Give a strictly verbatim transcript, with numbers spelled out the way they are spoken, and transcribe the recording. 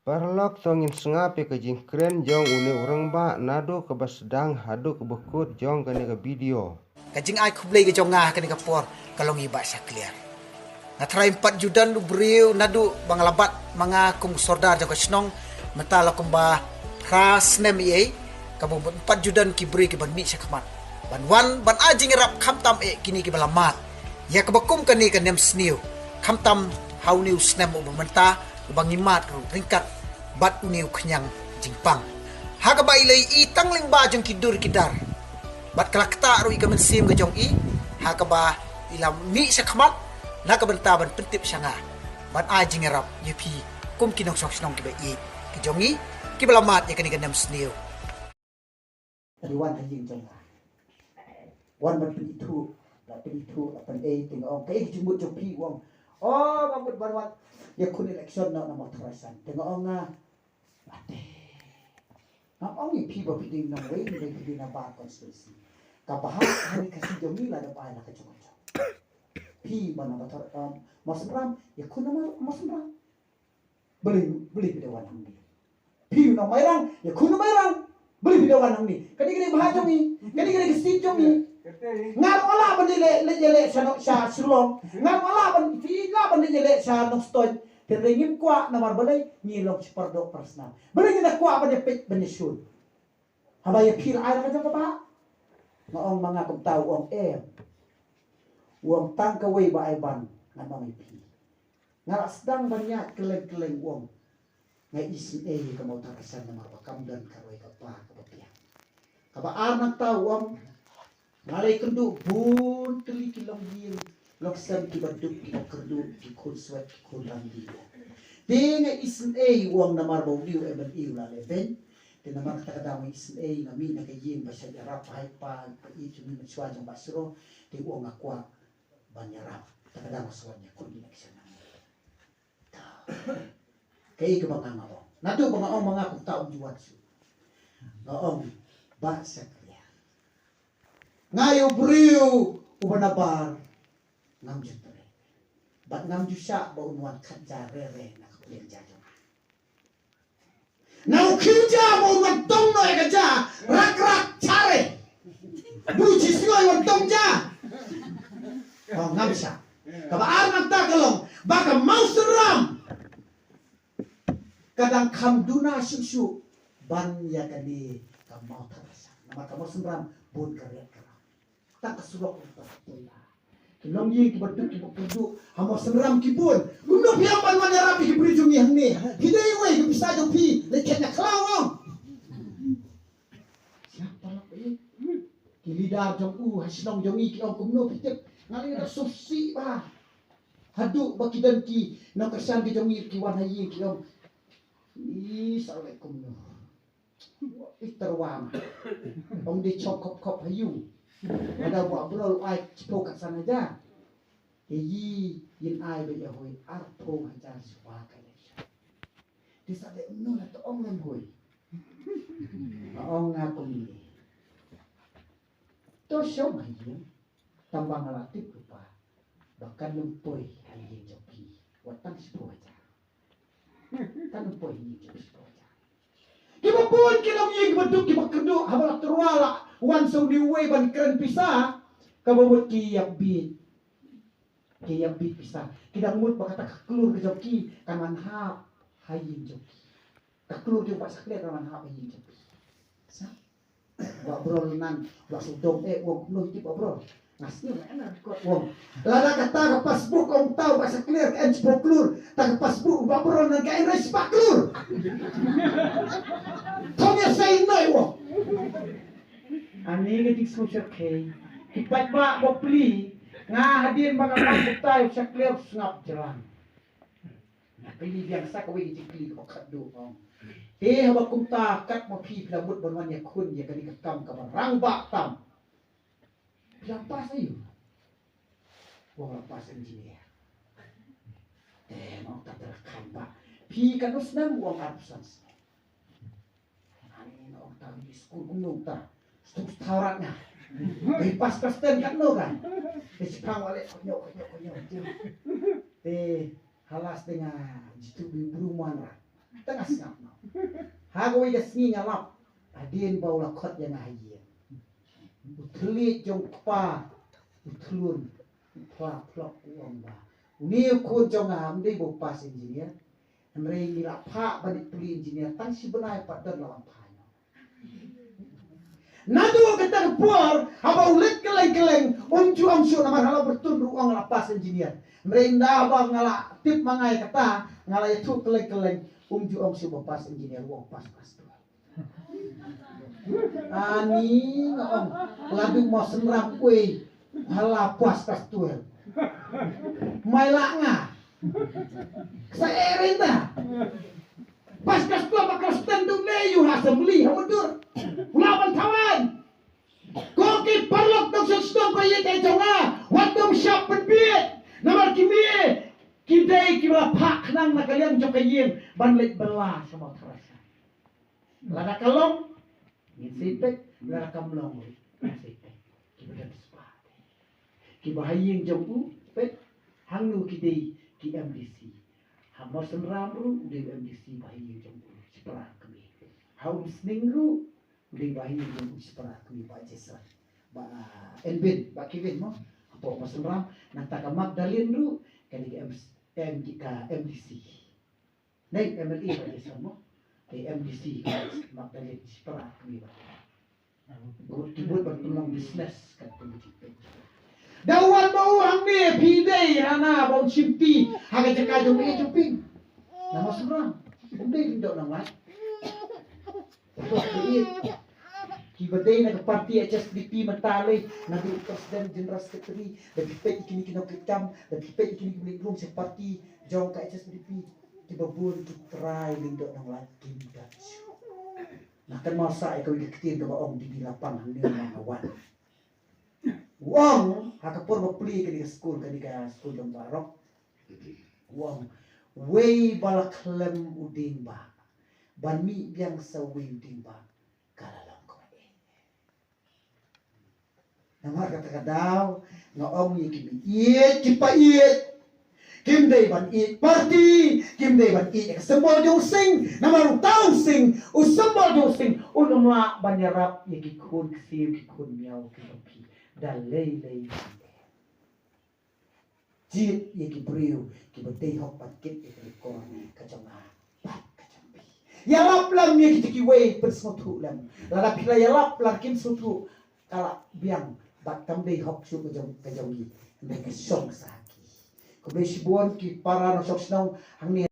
Paralok, to ngin sngap ïa ka jingkren jong une u rangbah naduh kaba sdang haduh kaba kut jong kane ka video. Ka jingai khublei ka jong nga ha kane ka por ka long ïa i Bah Shakliar. Nga tharai ym pat ju don u briew naduh ba nga la bat ma nga kum u sordar jong ka shnong, mynta la kumba phra snem ïa i, kaba ym pat ju don ki briew kiban mih sha khmat ban wan ban ai jingïarap khamtam eh kine kiba la mad ïa kaba kum kane ka nemsniew, khamtam ha une u snem uba mynta uba ngi mad ruh ryngkat bad une u khñiang jingpang. Ha kaba i la ïohi tang lyngba jong ki dur ki dar bad ka la ktah ruh ïa ka mynsiem ka jong i ha kaba i la mih sha khmat na ka bynta ban pyntip sha nga ban ai jingïarap ïa phi kum ki nongshong shnong kiba ïeit ki jong i kiba la mad ïa kane ka nemsniew. Ka dei wan ha ïing jong nga. Wan ban pynithuh, la pynithuh, la pynei, te nga ong, kaei ka jingmut jong phi, u ong. O, nga mut ban wan ïakhun election noh na Mawthadraishan. Te nga ong nga, late. Ngam ong ïa phi ba phi dei nongwei, ba phi dei na bar constituency. Kaba ha kane ka shnong jong ngi la dep ai la ka jong ka jong. Phi ba na Mawthar, um, Mawsynram, ïakhun na Mawsynram. Balei, balei phi da wan hangne? Phi u nong Mairang, ïakhun u Mairang. Balei phi da wan hangne? Kane ka dei bha jong ngi. Kane ka dei ka seat jong ngi. Nga ruh nga lah ban leit, leit ïaleh sha no-, sha Shillong. Nga ruh nga lah ban, phi lah ban leit ïaleh sha Nongstoiñ. Te balei ngim kwah, namar balei ngi long shi pardoh parsnam. Balei ngi da kwah ban ïapeit ban ïashun. Haba ïa phi la ai la ka jong ka bah. Nga ong ma nga kumta, u ong em. U ong tang kawei ba ai ban ngan ong ïa phi. Nga la sdang ban ïaid kylleng kylleng, u ong. Nga isynei ïa ka Mawthadraishan namar ba kam don ka roi ka par kaba biang. Kaba ar nangta u ong. Nga la ïakynduh bun tylli ki longïing longsem kiba duk kiba kyrduh, ki khun swet ki khun rangli. Te nga isynei, u ong, namar ba une u MLA u la leh beiñ. Te namar kata ka daw nga isynei, nga mih na ka ïing ba shait ïarap ha i pa, i pa i jong ngi mynshuwa jong Bah Shiro. Te u ong nga kwah ban ïarap. Kata ka daw nga shu wan ïakhun election. Kaei kaba nga nga ong. Naduh ba nga ong ma nga kumta, um ju wan shuh. Nga ong, Bah Shakliar, nga ïa u briew uba nabar ngam ju treh. Bad ngam ju shah ba un wan khatja re re na ka pliang ja jong nga. Na u khiew ja ba un wan tong noh ïa ka ja, rak rak chare. Bun shisngi wan tong ja. Oh, ngam shah. Kaba ar nangta ka long ba ka Mawsynram ka dang kham duna shuh shuh ban ïa kane ka Mawthadraishan. Namar ka Mawsynram bun ka riat ka ram. Tang ka surok ruh tang ka poi. Ki longïing kiba duk kiba kyrduh ha Mawsynram ki bun. Kumno phi ïam ban wan ïarap ïa ki briew jong ngi hangne? Phi dei uwei, ka pisa jong phi leit khet na khlaw, ong. Siap paralok eh. Ki leader jong u ha shnong jong ngi ki ong kumno phi tip? Nga la ïoh da sngewsih bha. Haduh ba ki don ki nongkyrshan ki jong ngi ki wan ha ïing ki ong, i sa leh kumno. I tyrwa ma. Ong dei chok khop khop ha ïing. Lada Bah Brol ai shiphew ka san hajar. Te i yin ai ba ïa hoi arphew hajar shuwa ka election. Te sa dei kumno, la to ong lem hoi. Nga ong nga kumne. To shong ha ïing. Tang ba nga la tip lypa ba kan ym poi ha ïing jong phi wat tang shiphew hajar. Kan ym poi ha ïing jong phi shiphew hajar. Kiba bun ki longïing kiba duk kiba kyrduh, haba la tyrwa la wan sa une uwei ban kren pisa, kaba mut ki ïap bit. Ki ïap bit pisa. Ki dang mut ba kata ka klur ka jong ki kan wan hap ha ïing jong ki. Ka klur jong Bah Shakliar kan wan hap ha ïing jong ki. Sa Bah Brol nan, Bah Sudong eh, u ong kumno ïa ki Bah Brol. Nga sngew nga en record, u ong. Lada kata ka passbook ong tau Bah Shakliar ka en shiphew klur, ta ka passbook Bah Brol nan ka en re spah klur. Thom ïa sei noi, u ong. Ani ka jingsngew shyrkhei. Ki paidbah ba pli, nga hadien ba nga pan batai u Shakliar u sngap jlang. Nga kylli biang sa kawei ka jingkylli kaba khatduh, ong. Te haba kumta kat ma phi, phi la mut ban wan ïakhun ïa kane ka kam kaba rangbah tam. Phi la pass aïu? Ong la pass engineer. Te ma ta tera khan ba. Phi katno snem? Ong arphew san snem. Ani na ong ta hi skul kumno ta. Stuk tharat nga. Te pass class ten katno ka? Te shipang wale konyo konyo konyo. Te halas te nga jitu bi bru man ra. Te nga sngap no. Ha kawei ka sngi nga lap. Hadien ba u la khot ïa nga ha ïing, u thylliej jong u kpa u thlun, u phla phlok u ong ba une u khun jong nga um dei ba u pass engineer. Hynrei ngi la phah ban pule engineer tang shi bnai pat don la wan phai noh. Naduh kata ka por haba u leit kylleng kylleng um ju ong shuh namar ha la Byrtun ruh u ong la pass engineer. Hynrei ynda haba nga la tip ma nga ïa kata nga la ïathuh kylleng kylleng, um ju ong shuh ba pass engineer, u ong pass class twelve. Ani nga ong, la dei mo Synram uei ha la pass class twelve. Mai la nga. Sa erinda. Pass class twelve bad class ten tu ne ïa u ha assembly ha Mawdur. U la ban thawan. Ko ki paralok nongshong shnong, ko ïeit ïa jong nga, wat nym shah pynbieit. Namar ki mei ki dei kiba la phah khnang na ka liang jong ka ïing ban leit bylla sha Mawthadraishan. Lada ka long, ngin sa peit, lada kam long ruh, ngin sa peit. Kiba don spah. Kiba ha ïing jong u, peit, hangno ki dei ki M D C. Ha Mawsynram ruh u dei u M D C ba ha ïing jong u, shipara kmie. Ha Umsning ruh u dei ba ha ïing jong u, shipara kmie, Bah Jason. Bah Enbin, Bah Kevin mo. Hapoh Mawsynram, nangta ka Magdalene ruh ka dei ka M-, M-, ka M D C. Nei, M L A Bah Jason mo. Te M D C Magdalene, shipara kmie ba. Ki bud ban pynlong business, kan pynlong business. Da wan ba u hangne phi dei hana ba un shimti ha ka jaka jong me jong phi. Na Mawsynram. Um dei Lyngdoh Nonglait. Kiba dei na ka party H S D P mynta lei, naduh president, general secretary, da phi peit ïa kine ki nongkit kam, da phi peit ïa kine ki nongkit kam sha party jong ka H S D P. Kiba bun ki trai Lyngdoh Nonglait kim don shuh. Nga kynmaw sa ïa kawei ka ktien kaba ong Didi Lapang hangne na nga wan. U ong ha ka por ba plie kane ka skul, kane ka skul jong Bah Rok. U ong, wei ba la khlem u dieng ba ban mih biang sa wei u dieng ba ka la long kaba eh. Namar kata ka daw nga ong ïa ki ba ïeit, ki ba ïeit, kim dei ban ïeit party, kim dei ban ïeit ka symbol jong u sing. Namar uta u sing, u symbol jong u sing, un ym lah ban ïarap ïa ki khun ksiew, ki khun miaw ki jong phi da lei lei. Jied ïa ki briew kiba dei hok ban kit ïa ka record ka jong nga bad ka jong phi. Ïalap lem ïa kita kiwei, pynsngewthuh lem. Lada phi la ïalap, lada kim sngewthuh, ka la biang bad kam dei hok shuh ka jong, ka jong ngi. Hynrei ka shong sa ha ki. Khublei shibun ki para nongshong shnong hangne.